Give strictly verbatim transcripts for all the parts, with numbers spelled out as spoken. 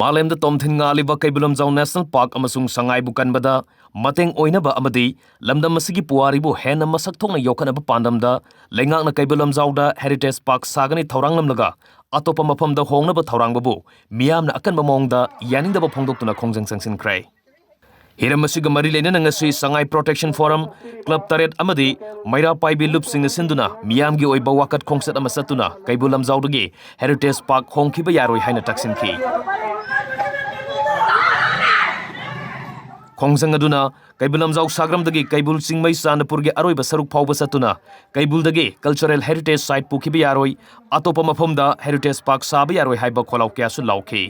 ꯃꯥꯂꯦꯝꯗ ꯇꯣꯝꯊꯤꯟ ꯉꯥꯜꯂꯤꯕ Keibul Lamjao national park ꯑꯃꯁꯨꯡ ꯁꯉꯥꯏꯕꯨ ꯀꯟꯕꯗ ꯃꯇꯦꯡ ꯑꯣꯏꯅꯕ ꯑꯃꯗꯤ ꯂꯝꯗꯝ ꯑꯁꯤꯒꯤ ꯄꯨꯋꯥꯔꯤꯕꯨ ꯍꯦꯟꯅ ꯃꯁꯛ ꯊꯣꯛꯅ ꯌꯣꯛꯈꯠꯅꯕ ꯄꯥꯟꯗꯝꯗ ꯂꯩꯉꯥꯛꯅ ꯀꯩꯕꯨꯜ ꯂꯝꯖꯥꯎꯗ ꯍꯦꯔꯤꯇꯦꯖ ꯄꯥꯔꯛ ꯁꯥꯒꯅꯤ ꯊꯧꯔꯥꯡꯂꯝꯂꯒ ꯑꯇꯣꯞꯄ ꯃꯐꯝꯗ ꯍꯣꯡꯅꯕ ꯊꯧꯔꯥꯡꯕꯕꯨ ꯃꯤꯌꯥꯝꯅ ꯑꯀꯟꯕ ꯃꯑꯣꯡꯗ ꯌꯥꯅꯤꯡꯗꯕ ꯐꯣꯡꯗꯣꯛꯇꯨꯅ ꯈꯣꯡꯖꯪ ꯆꯪꯁꯤꯟꯈ꯭ꯔꯦ꯫ ꯍꯤꯔꯝ ꯑꯁꯤꯒ ꯃꯔꯤ ꯂꯩꯅꯅ ꯉꯁꯤ ꯁꯉꯥꯏ ꯄ꯭ꯔꯣꯇꯦꯛꯁꯟ ꯐꯣꯔꯝ, ꯀ꯭ꯂꯕ ꯇꯔꯦꯠ ꯑꯃꯗꯤ ꯃꯩꯔꯥ ꯄꯥꯏꯕꯤ ꯂꯨꯞꯁꯤꯡꯅ ꯁꯤꯟꯗꯨꯅ ꯃꯤꯌꯥꯝꯒꯤ ꯑꯣꯏꯕ ꯋꯥꯀꯠ ꯈꯣꯡꯆꯠ ꯑꯃ ꯆꯠꯇꯨꯅ ꯀꯩꯕꯨꯜ ꯂꯝꯖꯥꯎꯗꯒꯤ ꯍꯦꯔꯤꯇꯦꯖ ꯄꯥꯔꯛ ꯍꯣꯡꯈꯤꯕ ꯌꯥꯔꯣꯏ ꯍꯥꯏꯅ ꯇꯛꯁꯤꯟꯈꯤ꯫ ꯈꯣꯡꯖꯪ ꯑꯗꯨꯅ ꯀꯩꯕꯨꯜ ꯂꯝꯖꯥꯎ ꯁꯥꯒ꯭ꯔꯝꯗꯒꯤ ꯀꯩꯕꯨꯜ ꯆꯤꯡꯃꯩ ꯆꯥꯟꯗꯄꯨꯔꯒꯤ ꯑꯔꯣꯏꯕ ꯁꯔꯨꯛ ꯐꯥꯎꯕ ꯆꯠꯇꯨꯅ ꯀꯩꯕꯨꯜꯗꯒꯤ ꯀꯜꯆꯔꯦꯜ ꯍꯦꯔꯤꯇꯦꯖ ꯁꯥꯏꯠ ꯄꯨꯈꯤꯕ ꯌꯥꯔꯣꯏ, ꯑꯇꯣꯞꯄ ꯃꯐꯝꯗ ꯍꯦꯔꯤꯇꯦꯖ ꯄꯥꯔꯛ ꯁꯥꯕ ꯌꯥꯔꯣꯏ ꯍꯥꯏꯕ ꯈꯣꯜꯂꯥꯎ ꯀꯌꯥꯁꯨ ꯂꯥꯎꯈꯤ꯫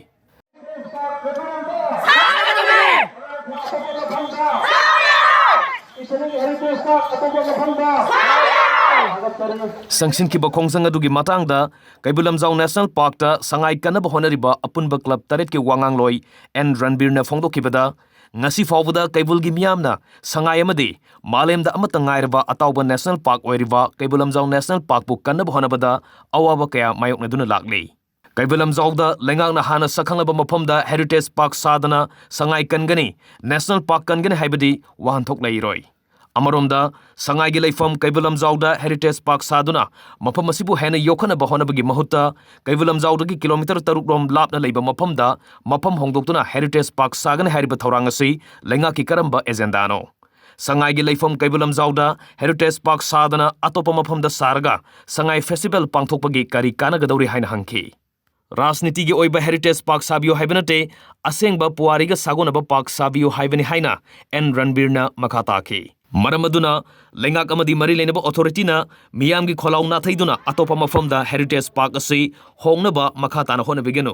ꯆꯪꯁꯤꯟꯈꯤꯕ ꯈꯣꯡꯖꯪ ꯑꯗꯨꯒꯤ ꯃꯇꯥꯡꯗ ꯀꯩꯕꯨꯜ ꯂꯝꯖꯥꯎ ꯅꯦꯁꯅꯦꯜ ꯄꯥꯔꯛꯇ ꯁꯉꯥꯏ ꯀꯟꯅꯕ ꯍꯣꯠꯅꯔꯤꯕ ꯑꯄꯨꯟꯕ ꯀ꯭ꯂꯕ ꯇꯔꯦꯠꯀꯤ ꯋꯥꯉꯥꯡꯂꯣꯏ ꯑꯦꯟ ꯔꯟꯕꯤꯔꯅ ꯐꯣꯡꯗꯣꯛꯈꯤꯕꯗ, ꯉꯁꯤ ꯐꯥꯎꯕꯗ ꯀꯩꯕꯨꯜꯒꯤ ꯃꯤꯌꯥꯝꯅ ꯁꯉꯥꯏ ꯑꯃꯗꯤ ꯃꯥꯂꯦꯝꯗ ꯑꯃꯠꯇ ꯉꯥꯏꯔꯕ ꯑꯇꯥꯎꯕ ꯅꯦꯁꯅꯦꯜ ꯄꯥꯔꯛ ꯑꯣꯏꯔꯤꯕ ꯀꯩꯕꯨꯜ ꯂꯝꯖꯥꯎ ꯅꯦꯁꯅꯦꯜ ꯄꯥꯔꯛꯄꯨ ꯀꯟꯅꯕ ꯍꯣꯠꯅꯕꯗ ꯑꯋꯥꯕ ꯀꯌꯥ ꯃꯥꯌꯣꯛꯅꯗꯨꯅ ꯂꯥꯛꯂꯤ꯫ ꯀꯩꯕꯨꯜ ꯂꯝꯖꯥꯎꯗ ꯂꯩꯉꯥꯛꯅ ꯍꯥꯟꯅ ꯁꯛꯈꯪꯂꯕ ꯃꯐꯝꯗ ꯍꯦꯔꯤꯇꯦꯖ ꯄꯥꯔꯛ ꯁꯥꯗꯅ ꯁꯉꯥꯏ ꯀꯟꯒꯅꯤ, ꯅꯦꯁꯅꯦꯜ ꯄꯥꯔꯛ ꯀꯟꯒꯅꯤ ꯍꯥꯏꯕꯗꯤ ꯋꯥꯍꯟꯊꯣꯛ ꯂꯩꯔꯣꯏ꯫ ꯑꯃꯔꯣꯝꯗ, ꯁꯉꯥꯏꯒꯤ ꯂꯩꯐꯝ ꯀꯩꯕꯨꯜ ꯂꯝꯖꯥꯎꯗ ꯍꯦꯔꯤꯇꯦꯖ ꯄꯥꯔꯛ ꯁꯥꯗꯨꯅ ꯃꯐꯝ ꯑꯁꯤꯕꯨ ꯍꯦꯟꯅ ꯌꯣꯛꯈꯠꯅꯕ ꯍꯣꯠꯅꯕꯒꯤ ꯃꯍꯨꯠꯇ ꯀꯩꯕꯨꯜ ꯂꯝꯖꯥꯎꯗꯒꯤ ꯀꯤꯂꯣꯃꯤꯇꯔ ꯇꯔꯨꯛ ꯔꯣꯝ ꯂꯥꯞꯅ ꯂꯩꯕ ꯃꯐꯝꯗ ꯃꯐꯝ ꯍꯣꯡꯗꯣꯛꯇꯨꯅ ꯍꯦꯔꯤꯇꯦꯖ ꯄꯥꯔꯛ ꯁꯥꯒꯅꯤ ꯍꯥꯏꯔꯤꯕ ꯊꯧꯔꯥꯡ ꯑꯁꯤ ꯂꯩꯉꯥꯛꯀꯤ ꯀꯔꯝꯕ ꯑꯦꯖꯦꯟꯗꯥꯅꯣ? ꯁꯉꯥꯏꯒꯤ ꯂꯩꯐꯝ ꯀꯩꯕꯨꯜ ꯂꯝꯖꯥꯎꯗ ꯍꯦꯔꯤꯇꯦꯖ ꯄꯥꯔꯛ ꯁꯥꯗꯅ ꯑꯇꯣꯞꯄ ꯃꯐꯝꯗ ꯁꯥꯔꯒ ꯁꯉꯥꯏ ꯐꯦꯁꯇꯤꯚꯦꯜ ꯄꯥꯡꯊꯣꯛꯄꯒꯤ ꯀꯔꯤ ꯀꯥꯟꯅꯒꯗꯧꯔꯤ ꯍꯥꯏꯅ ꯍꯪꯈꯤ꯫ ꯔꯥꯖꯅꯤꯇꯤꯒꯤ ꯑꯣꯏꯕ ꯍꯦꯔꯤꯇꯦꯖ ꯄꯥꯔꯛ ꯁꯥꯕꯤꯌꯨ ꯍꯥꯏꯕ ꯅꯠꯇꯦ, ꯑꯁꯦꯡꯕ ꯄꯨꯋꯥꯔꯤꯒ ꯁꯥꯒꯣꯟꯅꯕ ꯄꯥꯔꯛ ꯁꯥꯕꯤꯌꯨ ꯍꯥꯏꯕꯅꯤ ꯍꯥꯏꯅ ꯑꯦꯟ ꯔꯟꯕꯤꯔꯅ ꯃꯈꯥ ꯇꯥꯈꯤ꯫ ꯃꯔꯝ ꯑꯗꯨꯅ ꯂꯩꯉꯥꯛ ꯑꯃꯗꯤ ꯃꯔꯤ ꯂꯩꯅꯕ ꯑꯣꯊꯣꯔꯤꯇꯤꯅ ꯃꯤꯌꯥꯝꯒꯤ ꯈꯣꯜꯂꯥꯎ ꯅꯥꯊꯩꯗꯨꯅ ꯑꯇꯣꯞꯄ ꯃꯐꯝꯗ ꯍꯦꯔꯤꯇꯦꯖ ꯄꯥꯔꯛ ꯑꯁꯤ ꯍꯣꯡꯅꯕ ꯃꯈꯥ ꯇꯥꯅ ꯍꯣꯠꯅꯕꯤꯒꯅꯨ꯫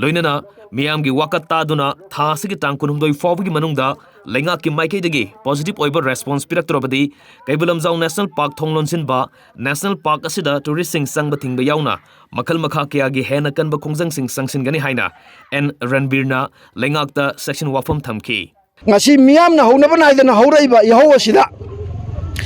ꯂꯣꯏꯅꯅ ꯃꯤꯌꯥꯝꯒꯤ ꯋꯥꯀꯠ ꯇꯥꯗꯨꯅ ꯊꯥ ꯑꯁꯤꯒꯤ ꯇꯥꯡ ꯀꯨꯟꯍꯨꯝꯗꯣꯏ ꯐꯥꯎꯕꯒꯤ ꯃꯅꯨꯡꯗ ꯂꯩꯉꯥꯛꯀꯤ ꯃꯥꯏꯀꯩꯗꯒꯤ ꯄꯣꯖꯤꯇꯤꯚ ꯑꯣꯏꯕ response ꯄꯤꯔꯛꯇ꯭ꯔꯕꯗꯤ Keibul Lamjao national park ꯊꯣꯡ ꯂꯣꯟꯁꯤꯟꯕ, ꯅꯦꯁꯅꯦꯜ ꯄꯥꯔꯛ ꯑꯁꯤꯗ ꯇꯨꯔꯤꯁꯁꯤꯡ ꯆꯪꯕ ꯊꯤꯡꯕ ꯌꯥꯎꯅ ꯃꯈꯜ ꯃꯈꯥ ꯀꯌꯥꯒꯤ ꯍꯦꯟꯅ ꯀꯟꯕ ꯈꯣꯡꯖꯪꯁꯤꯡ ꯆꯪꯁꯤꯟꯒꯅꯤ ꯍꯥꯏꯅ ꯑꯦꯟ ꯔꯟꯕꯤꯔꯅ ꯂꯩꯉꯥꯛꯇ ꯆꯦꯛꯁꯤꯟ ꯋꯥꯐꯝ ꯊꯝꯈꯤ꯫ ꯉꯁꯤ ꯃꯤꯌꯥꯝꯅ ꯍꯧꯅꯕ ꯅꯥꯏꯗꯅ ꯍꯧꯔꯛꯏꯕ ꯏꯍꯧ ꯑꯁꯤꯗ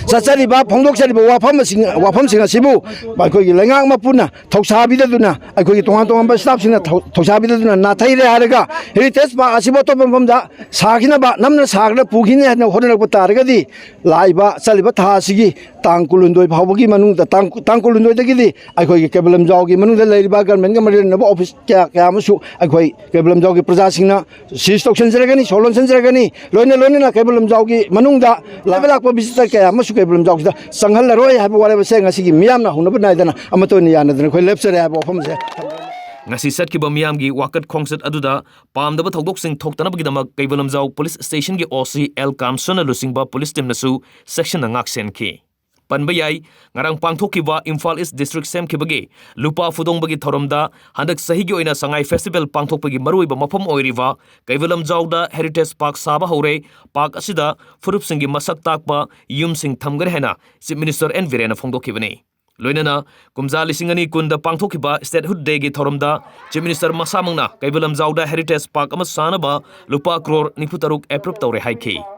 ꯆꯠꯆꯔꯤꯕ, ꯐꯣꯡꯗꯣꯛꯆꯔꯤꯕ ꯋꯥꯐꯝꯁꯤꯡ, ꯋꯥꯐꯝꯁꯤꯡ ꯑꯁꯤꯕꯨ ꯑꯩꯈꯣꯏꯒꯤ ꯂꯩꯉꯥꯛ ꯃꯄꯨꯅ ꯊꯧꯁꯥꯕꯤꯗꯗꯨꯅ, ꯑꯩꯈꯣꯏꯒꯤ ꯇꯣꯉꯥꯟ ꯇꯣꯉꯥꯟꯕ staffꯁꯤꯡꯅ ꯊꯧ-, ꯊꯧꯁꯥꯕꯤꯗꯗꯨꯅ ꯅꯥꯊꯩꯔꯦ ꯍꯥꯏꯔꯒ, Heritage Park ꯑꯁꯤꯕꯨ ꯑꯇꯣꯞꯄ ꯃꯐꯝꯗ ꯁꯥꯈꯤꯅꯕ, ꯅꯝꯅ ꯁꯥꯈ꯭ꯔꯒ ꯄꯨꯈꯤꯅꯤ ꯍꯥꯏꯅ ꯍꯣꯠꯅꯔꯛꯄ ꯇꯥꯔꯒꯗꯤ, ꯂꯥꯛꯏꯕ ꯆꯠꯂꯤꯕ ꯊꯥ ꯑꯁꯤꯒꯤ ꯇꯥꯡ ꯀꯨꯟꯍꯨꯝꯗꯣꯏ ꯐꯥꯎꯕꯒꯤ ꯃꯅꯨꯡꯗ, ꯇꯥꯡ, ꯇꯥꯡ ꯀꯨꯟꯍꯨꯝꯗꯣꯏꯗꯒꯤꯗꯤ ꯑꯩꯈꯣꯏꯒꯤ ꯀꯩꯕꯨꯜ ꯂꯝꯖꯥꯎꯒꯤ ꯃꯅꯨꯡꯗ ꯂꯩꯔꯤꯕ governmentꯀ ꯃꯔꯤ ꯂꯩꯅꯕ office ꯀꯌꯥ, ꯀꯌꯥ ꯑꯃꯁꯨ ꯑꯩꯈꯣꯏ ꯀꯩꯕꯨꯜ ꯂꯝꯖꯥꯎꯒꯤ ꯄ꯭ꯔꯖꯥꯁꯤꯡꯅ seize ꯇꯧꯁꯤꯟꯖꯔꯒꯅꯤ, ꯁꯣ ꯂꯣꯟꯁꯤꯟꯖꯔꯒꯅꯤ꯫ ꯂꯣꯏꯅ ꯂꯣꯏꯅꯅ ꯀꯩꯕꯨꯜ ꯂꯝꯖꯥꯎꯒꯤ ꯃꯅꯨꯡꯗ ꯂꯥꯛꯄ ꯂꯥꯛꯄ visitor ꯀꯌꯥ ꯑꯃꯁꯨ ꯀꯩꯕꯨꯜ ꯂꯝꯖꯥꯎꯁꯤꯗ ꯆꯪꯍꯜꯂꯔꯣꯏ ꯍꯥꯏꯕ ꯋꯥꯔꯦꯞ ꯑꯁꯦ ꯉꯁꯤꯒꯤ ꯃꯤꯌꯥꯝꯅ ꯍꯧꯅꯕ ꯅꯥꯏꯗꯅ ꯑꯃꯠꯇ ꯑꯣꯏꯅ ꯌꯥꯅꯗꯅ ꯑꯩꯈꯣꯏ ꯂꯦꯞꯆꯔꯦ ꯍꯥꯏꯕ ꯋꯥꯐꯝꯁꯦ꯫ ꯉꯁꯤ ꯆꯠꯈꯤꯕ ꯃꯤꯌꯥꯝꯒꯤ ꯋꯥꯀꯠ ꯈꯣꯡꯆꯠ ꯑꯗꯨꯗ ꯄꯥꯝꯗꯕ ꯊꯧꯗꯣꯛꯁꯤꯡ ꯊꯣꯛꯇꯅꯕꯒꯤꯗꯃꯛ Keibul Lamjao police stationꯒꯤ OC L ꯀꯥꯝꯁꯟꯅ ꯂꯨꯆꯤꯡꯕ police teamꯅꯁꯨ ꯆꯦꯛꯁꯤꯟꯅ ꯉꯥꯛ ꯁꯦꯟꯈꯤ꯫ ꯄꯟꯕ ꯌꯥꯏ, ꯉꯔꯥꯡ ꯄꯥꯡꯊꯣꯛꯈꯤꯕ ꯏꯝꯐꯥꯜ East district ꯁꯦꯝꯈꯤꯕꯒꯤ ꯂꯨꯄꯥ ꯐꯨꯗꯣꯡꯕꯒꯤ ꯊꯧꯔꯝꯗ ꯍꯟꯗꯛ ꯆꯍꯤꯒꯤ ꯑꯣꯏꯅ ꯁꯉꯥꯏ festival ꯄꯥꯡꯊꯣꯛꯄꯒꯤ ꯃꯔꯨꯑꯣꯏꯕ ꯃꯐꯝ ꯑꯣꯏꯔꯤꯕ ꯀꯩꯕꯨꯜ ꯂꯝꯖꯥꯎꯗ Heritage Park ꯁꯥꯕ ꯍꯧꯔꯦ꯫ Park ꯑꯁꯤꯗ ꯐꯨꯔꯨꯞꯁꯤꯡꯒꯤ ꯃꯁꯛ ꯇꯥꯛꯄ ꯌꯨꯝꯁꯤꯡ ꯊꯝꯒꯅꯤ ꯍꯥꯏꯅ Chief Minister ꯑꯦꯟ ꯕꯤꯔꯦꯟꯅ ꯐꯣꯡꯗꯣꯛꯈꯤꯕꯅꯤ꯫ ꯂꯣꯏꯅꯅ ꯀꯨꯝꯖꯥ ꯂꯤꯁꯤꯡ ꯑꯅꯤ ꯀꯨꯟꯗ ꯄꯥꯡꯊꯣꯛꯈꯤꯕ Statehood Dayꯒꯤ ꯊꯧꯔꯝꯗ Chief Minister ꯃꯁꯥꯃꯛꯅ ꯀꯩꯕꯨꯜ ꯂꯝꯖꯥꯎꯗ Heritage Park ꯑꯃ ꯁꯥꯅꯕ ꯂꯨꯄꯥ ꯀ꯭ꯔꯣꯔ ꯅꯤꯐꯨ ꯇꯔꯨꯛ approve ꯇꯧꯔꯦ ꯍꯥꯏꯈꯤ꯫